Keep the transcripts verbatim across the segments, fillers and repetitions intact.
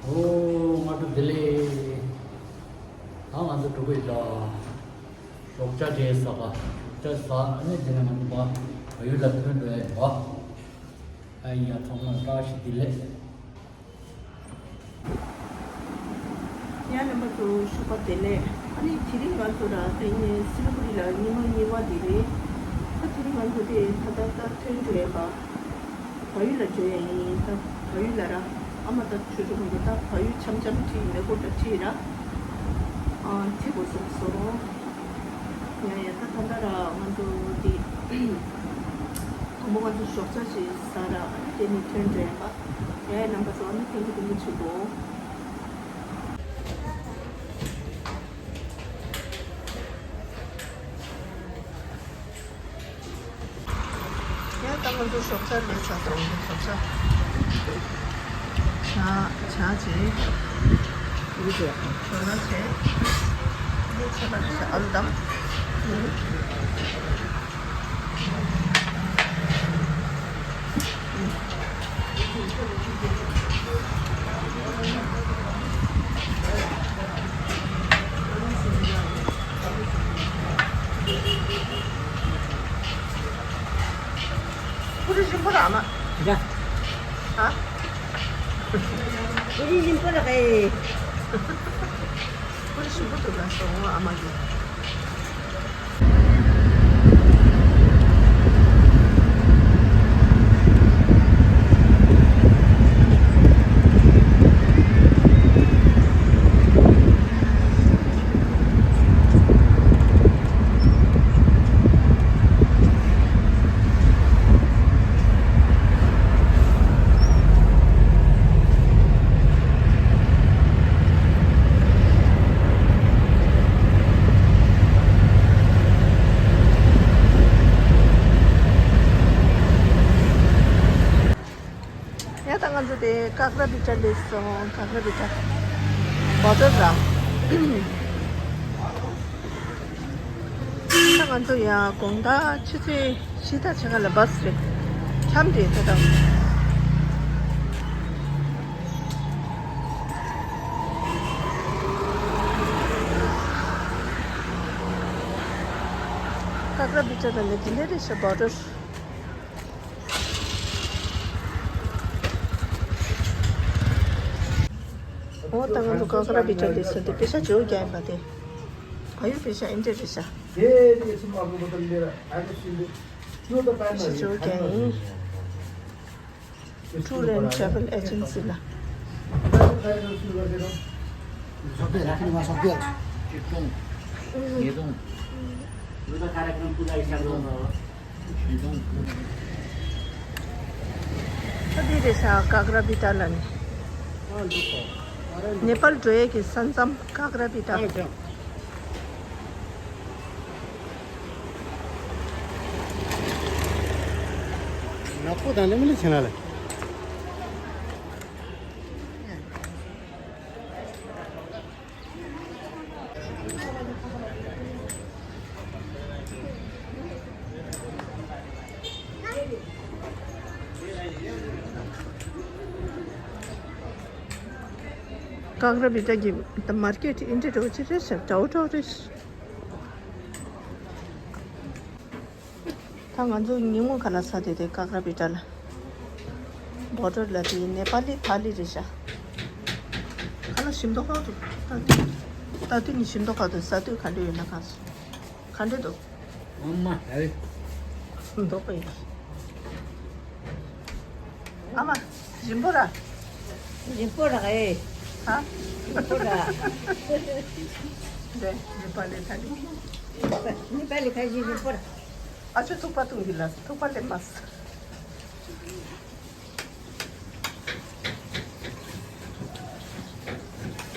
ཨོ། སྔ་དྲོ་བདེ་ལེགས། ད་ང་ཚོ་འགྲོ་གི་ཡོད་ད། ཞོགས་ཇ་དེ་ཟ་ག་ཞོགས་ཇ་ཟ། ཨ་ནི་དེ་ནས་ང་ཚོ་ཕ་བལ་ཡུལ་ལ་ཐོན་འགྲོ་ཡ་ཡིན་པ། ཨ་ཡ། ཚང་མ་བཀྲ་ཤིས་བདེ་ལེགས། ཡ། རྣམ་པ་ཚོ་ཞོགས་པ་བདེ་ལེགས། ཨ་ནི་དེ་རིང་ང་ཚོ་ར་དེ་ནས་སི་ལི་གུ་རི་ལ་ཉི་མ་གཉིས་པ་དེ་རེད། ད་དེ་རིང་ང་ཚོ་དེ་ད་ལྟ་ད་ཐོན་འགྲོ་ཡ་ག་བལ་ཡུལ་ལ་འགྲོ་ཡ་ཡིན། ད་བལ་ཡུལ་ལ་ར་ཨ་མ་ད་ཆོས་གྲོགས་ཁོང་ཚོ་ད་བལ་ཡུལ་འཆམ་འཆམ་ཁྲིད་མེ་འཁོར་ད་ཁྲིད་ར། ཨ་ཁྲིད་དགོས་བསམ་སོང་། ཡ་ཡ། ད་ད་ལྟ་ར་ང་ཚོ་དེ་དང་པོ་ང་ཚོ་ཞོགས་ཇ་ཞིག་ཟ་ར། ཨ་ནི་དེ་ནས་ཐོན་འགྲོ་ཡ་ག་ཡ་ཡ། རྣམ་པ་ཚོ་ཨ་ནི་ཐེངས་གཅིག་ཐེངས་གཅིག་བྱེད་དགོས། ཡ། ད་ང་ཚོ་ཞོགས་ཇ་ལས་ཚར་སོང་། ཞོགས་ཇ། ཇ་ཇ་བྱས། འདི་ཇ་ཇ་ལ་བྱས། འདི་ཆ་ལ་ཨ་ལུ་དང་། ཕུ་རི་ཞིམ་པོ་ར་མ། ཡ། ཧ། ཕུ་རི་ཞིམ་པོ་ར་ག་ཡེ། ཕུ་རི་ཞིམ་པོ་འདུག་ལ་སོང་ཨ་མ་གི། ཡ། ད་ང་ཚོ་དེ་ཀག་ར་བི་ཊ་སླེབས་སོང་། ཀག་ར་བི་ཊ་བོ་ཌར་ར། ད་ང་ཚོ་ཡ་དགོང་དག་ཆུ་ཚོད་བཞི་དང་ཕྱེད་ཀ་ལ་བྷ་སི་རེད། འཁྱམས་ཏེ་ད་ལྟ། ཀག་ར་བི་ཊ་ལ་ལས་དེ་འདྲ་རེད་ཤག་བོ་ཌར། འོ། ད་ང་ཚོ་ཀག་ར་བི་ཊ་སླེབས་སོང་། དེ་པེ་ཤ་ཇོ་རྒྱག་ཡིན་པ་དེ། བལ་ཡུལ་པེ་ཤ་འདི་འདྲ་རེད་ཤག་པེ་ཤ་ཇོ་རྒྱག་ཡིན། Tour and Travel Agency ལ། ད་འདི་རེད་ཤག་ཀག་ར་བི་ཊ་ལ་ནི། ནེ་པཱལ་འགྲོ་ཡས་ཀྱི་ས་མཚམས་ཀག་ར་བི་ཊ། ནག་པོ་དང་ལེ་མི་ལེ་ཆེ་ན་ལེ། ཀག་ར་བི་ཊ་གི་མར་ཀེཊ་འདི་འདྲ་བོ་ཅིག་རེད་ཤག་འདྲ་བོ་འདྲ་བོ་རེད་ཤག་ད་ང་ཚོ་ཉིན་མོ་ག་ལ་ཚ་དེ་དེ་ཀག་ར་བི་ཊ་ལ། བོ་ཌར་ལ་དེ་ནེ་པཱ་ལི་ཐ་ལི་རེད་ཤག་ག་ལ་ཞིམ་མདོག་ཁ་འདུག་ད་དེ་ད་དེ་ནི་ཞིམ་མདོག་ཁ་འདུག་ཟ་དུས་ག་འདྲ་ཡོད་ན་ག་ག་འདྲ་འདུག་ཨ་མ་ཨེ། མདོག་པ་ཡིན། ཨ་མ། རིང་པོ་ར། རིང་པོ་ར་ཨེ། ཧ། རིང་པོ་ར། རེད། ནེ་པཱ་ལི་ཐ་ལི། ནེ་པཱ་ལི་ཁ་ཤས་རིང་པོ་ར། ཨ་ཅོ་ཐུག་པ་འཐུང་གི་ལ་ཐུག་པ་སླེབས་མ་སོང་།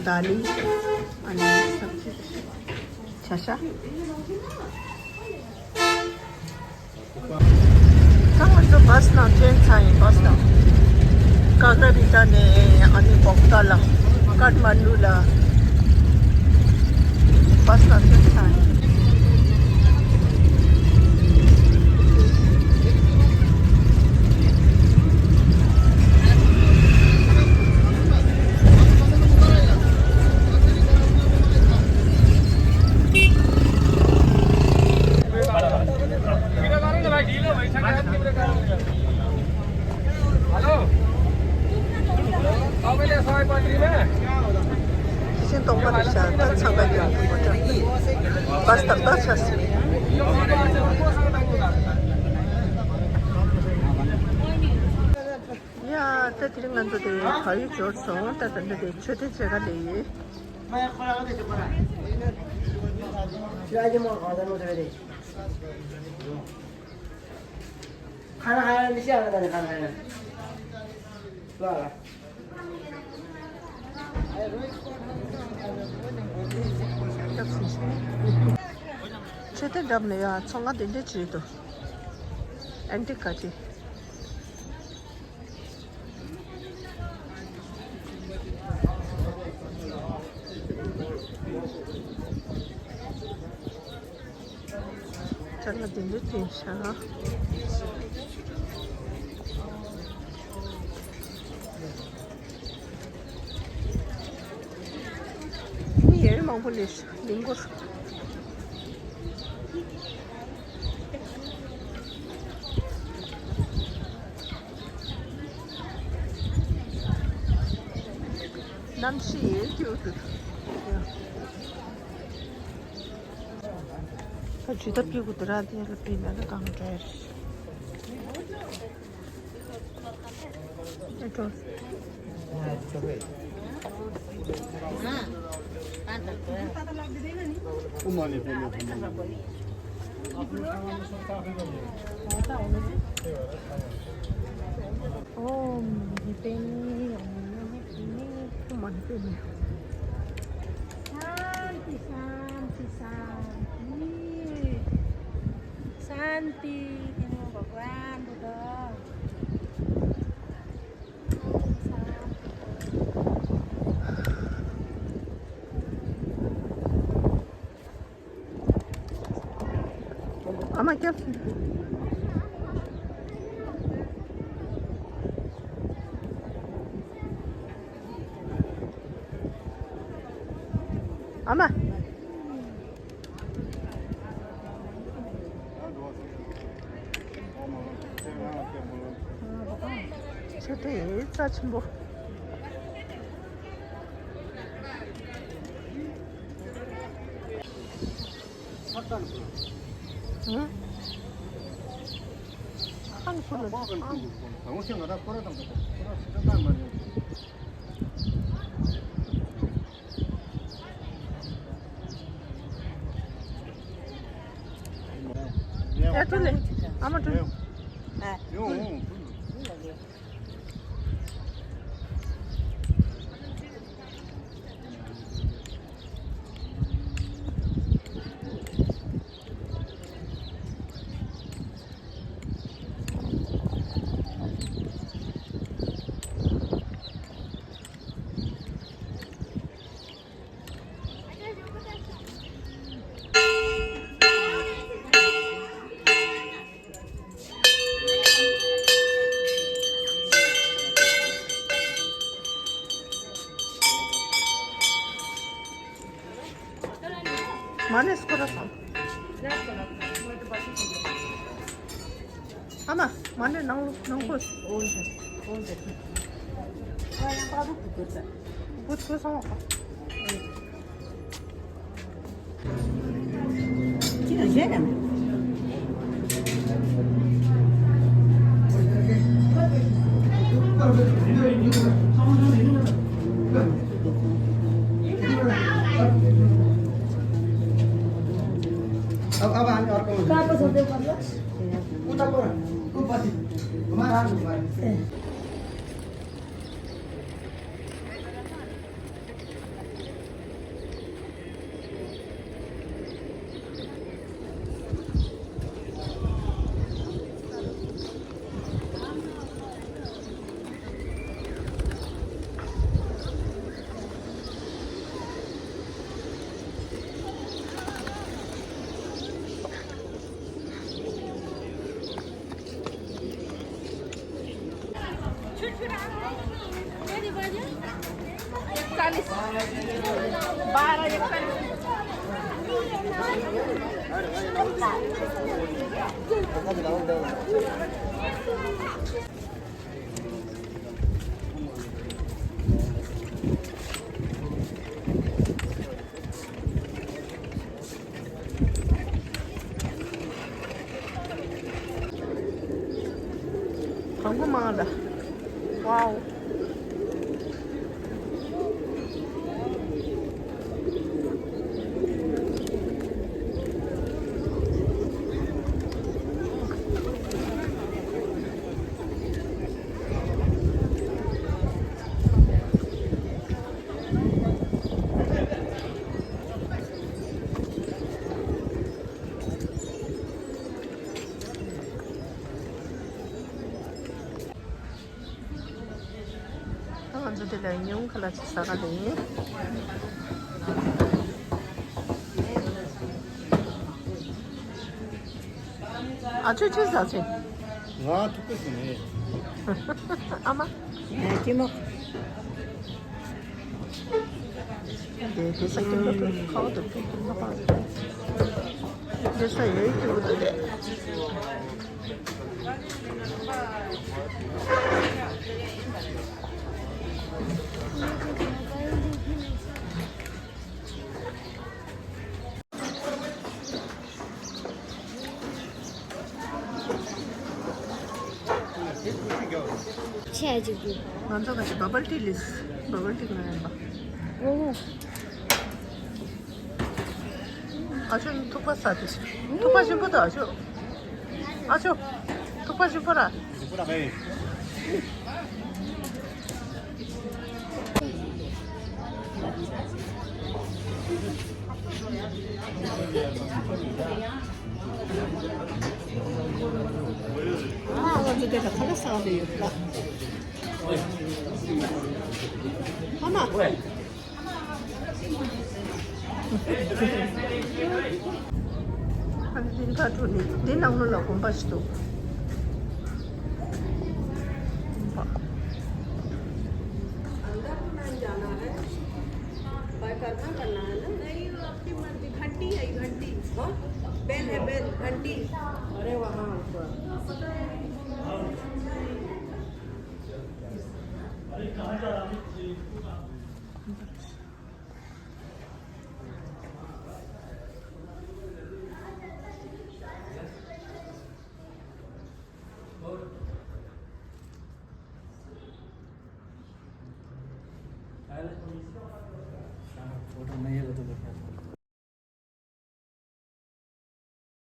ད་ནི་ཨ་ནི་ས་ཆ་ཤ། ད་ང་ཚོ་བྷ་སི་ནང་ཐོན་ཚར་ཡིན། བྷ་སི་ནང་། ཀག་ར་བི་ཊ་ནས་ཨ་ནི་བོག་ཏཱ་ལ། ཀཏ་མན་ཌུ་ལ། བྷ་སི་ནང་ཐོན་ཚར་ཡིན། ཤིང་སྟོང་པ་རེད་ཤག་ད་ཚང་མ་ཀྱང་ཡོད་མ་འདྲ། བ་སྟག་ཏག་ཆགས་སོང་། ཡ། ད་དེ་རིང་ང་ཚོ་དེ་བལ་ཡུལ་འབྱོར་སོང་། ད་ད་ད་དེ་མཆོད་རྟེན་མཇལ་ཁ་སླེབས་ཡིན། མཆོད་རྟེན་འགྲམ་ལ་ཡ་ཚོང་ཁང་དེ་འདྲ་ཅིག་འདུག་ཨན་ཏི་ཀ་ཅིག་ཅ་ལག་དེ་འདྲ་བྱས་ཤག་མི་ཡང་མང་པོ་སླེབས་ཤག་ལིང་གོར། གནམ་གཤིས་ཡོད་རྒྱུ་འདུག་ད་ཇི་ལྟར་ཕེབས་དགོས་འདུག་ར། དེ་ལ་ཕེབས་ན་ད་གང་འདྲ་རེད། ཨེ་འགྲོ། ཨོཾ་མ་ཎི་པདྨེ། ཨོཾ་མ་ཎི་པདྨེ། ཨོཾ་མ་ཎི་པདྨེ། ཤཱནྟི་ཤཱནྟི་ཤཱནྟི། ཤཱནྟི། དེ་ནི་བྷ་ག་ཝཱན་དུ་དོ། ཨ་མ་སྐྱབས། ཨ་མ། མཆོད་རྟེན་རྩ་ཆེན་པོ། ཧུམ། ཧང་ཁུ་ལ། ཨ་ཐུ་ལེ། ཨ་མ་ཐུ། ཨ། མ་ཎི་སྐོར་ར་སོང་། ཨ་མ། མ་ཎི་ནང་ལོགས་ནང་ཁོས། བུད་ཁོས་སོང་བ། अब, अब हामी अर्को उता पर, ऊ पछि, घुमा, घुमा। चालीस, बारह, इकतालीस। ཉུང་ཁ་ལ་ཅི་ཟ་ག་དེ་ཡིན། ཨ་ཆོས་ཆོས་ཟ་ཆོས། ང་ཐུག་པ་ཞིག་ནས། ཨ་མ། ཨ་ཅི་མོ། དེ་དེ་ས་ཀྱི་འགྲོ་ཁ་བ་དུ་ཐུག་ཐུག་ལ་པ། དེ་ས་ཡོད་ཀྱི་འུ་དུ་དེ། ཆེ་ཅིག་འདུག་ང་ཚོ་ག་ཅིག་བ་བལ་ཏི་ལིས། བ་བལ་ཏི་ག་ཡིན་པ། འོ་འོ། ཨ་ཆོ་ཐུག་པ་ཟ་དེ་ཞིག་ཐུག་པ་ཞིམ་པོ་དང་ཨ་ཆོ། ཨ་ཆོ། ཐུག་པ་ཞིམ་པོ་ར། ཨ་ང་ཚོ་དེ་ལ་ཁ་ལག་ཟ་བ་ཡོད་པ། ཨ་མ། ཨ་ནི་འདི་ཕར་འགྲོ་ནི་འདི་ནང་ལོགས་ལ་དགོན་པ་ཞིག་འདུག་དགོན་པ། अंदर को नहीं जाना है, परिक्रमा करना है ना। नहीं, वो आपकी मर्जी। घंटी है, घंटी। हाँ? बेल है, बेल, घंटी। अरे, वहाँ ऊपर।